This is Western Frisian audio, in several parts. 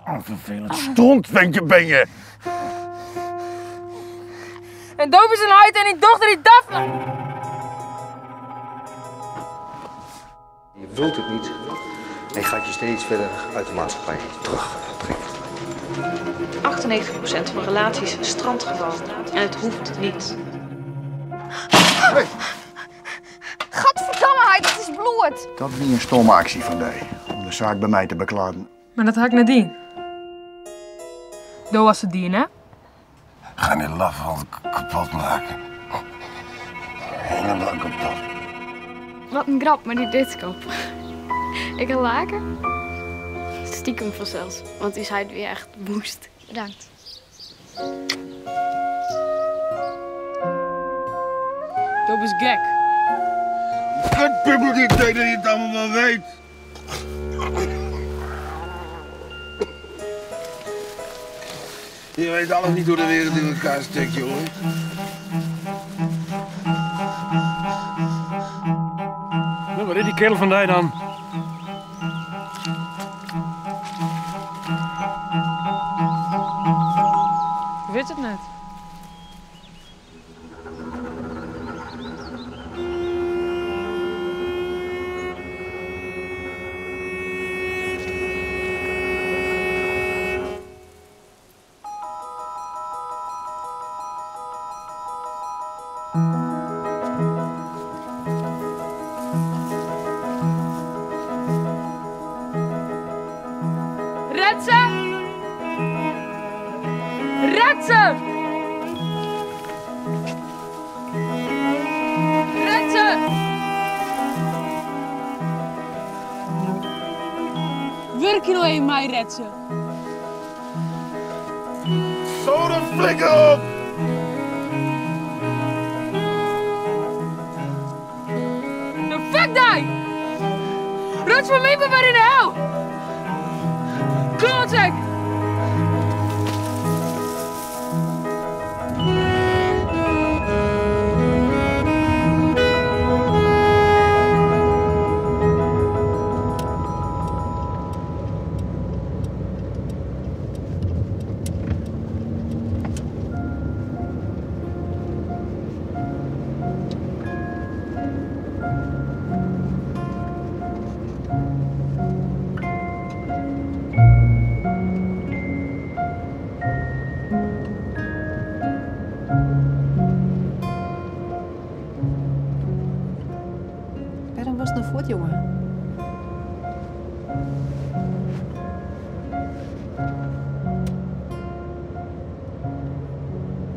Oh, ferfelend strontfentje bin je! En do bist in heit en dyn dochter dy Daphne! Je wilt het niet en je gaat je steeds verder uit de maatschappij terugtrekken. 98% van relaties strandt gewoon. En het hoeft niet. Hey. Gadverdamme, heit, dat is bloed! Dat wie in stomme actie fan dy, om de saak by my te bekladen. Mar dat ha ik net dien. Do hast it dien, hè? Ga die lafhand kapot maken. Helemaal kapot. Wat in grap mei dy deadskop. Ik ha laken. Stiekem fansels, want ús heit wie echt woest. Bedankt. Do bist gek. Kutpubbel die denkt dat je het allemaal wel weet. Je weet alles niet hoe de wereld in elkaar steekt, jongen. Nou, waar is die kerel van die dan? Ik wit it net. Retze! Retze! Retze! Wurkje no even mei, Retze. Zo de flikker op! No fuck dy! Rots foar my mar yn de hel! Klootzak! Wêrom wolst no fuort, jonge?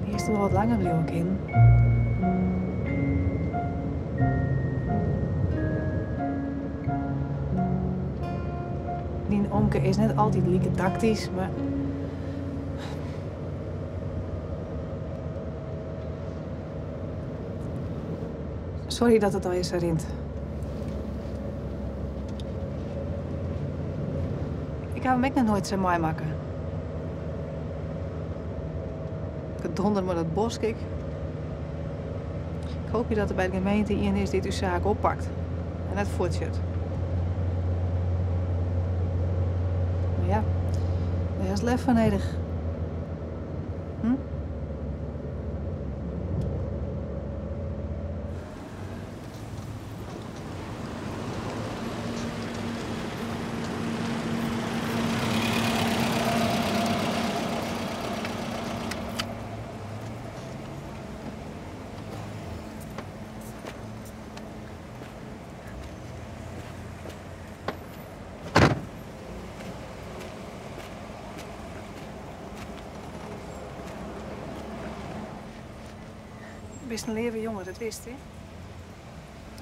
Hiest wol wat langer bliuwe kinnen. Dyn omke is net altyd like taktysk, mar. Sorry dat it allegear sa rint. Ik haw him ek noch noait sa meimakke. Gedonder mei dat bosk ek. Ik hoopje dat der by de gemeente ien is dy't ús saak oppakt en net fuortsjut. Mar ja, dêr hast lef foar nedich. Hm? Bist in leave jonge, dat witst, hè?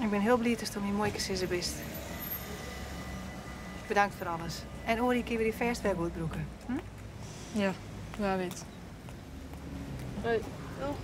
Ik bin hiel bliid datsto myn muoikesizzer bist. Bedankt foar alles. En oare kear kinne we dy fêst wer goed brûke. Hm? Ja, wa wit. Hoi. Doeg.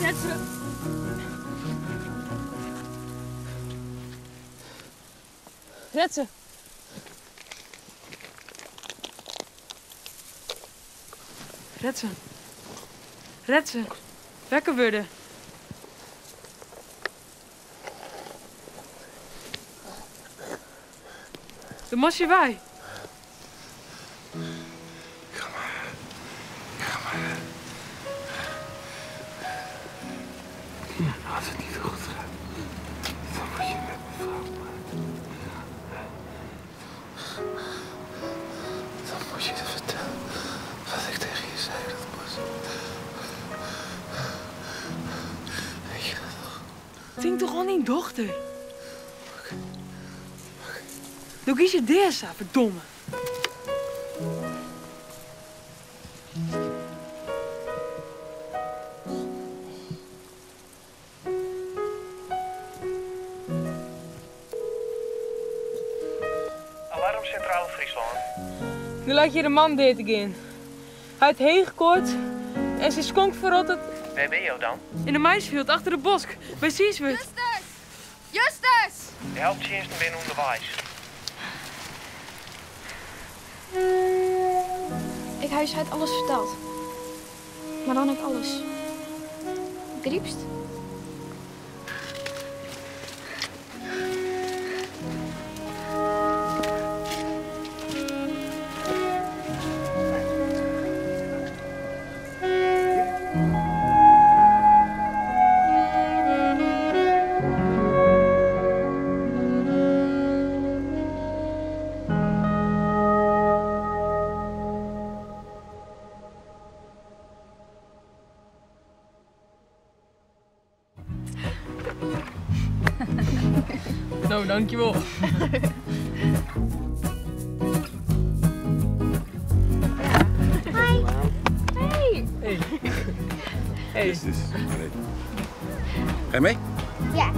Retze. Retze. Retze. Retze. Wekker worden. De mosje wij. Kom maar. Kom maar. Als het niet goed gaat, dan moet je met mijn vrouw praten. Dan moet je vertellen wat ik tegen je zei, dat was. Weet je dat nog? Denk toch al niet dochter? Doe kies je deze, verdomme. Alarmcentrale Friesland. Nu laat je de man dit again. Hij heeft heegkoorts en zijn skonk verrot het. Waar ben je dan? In de maisveld achter de bosk bij Sieswert. Justus! Justus! De helpdiensten binnen onderwijs. Ik huis had alles verteld. Maar dan ook alles. Griepst? Nou, dankjewel. Hi. Hey. Hey. Hey. Jezus. Ga je mee? Ja.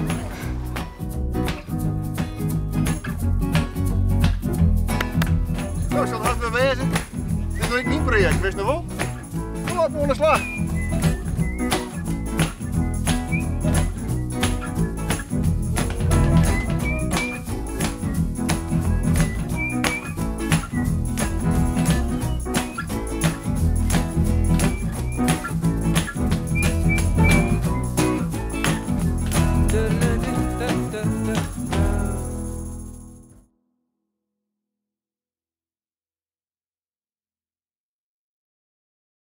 Nou, ik zal het hard bewezen. Dit is nog niet mijn project, wist je nog wel? Kom op, aan de slag.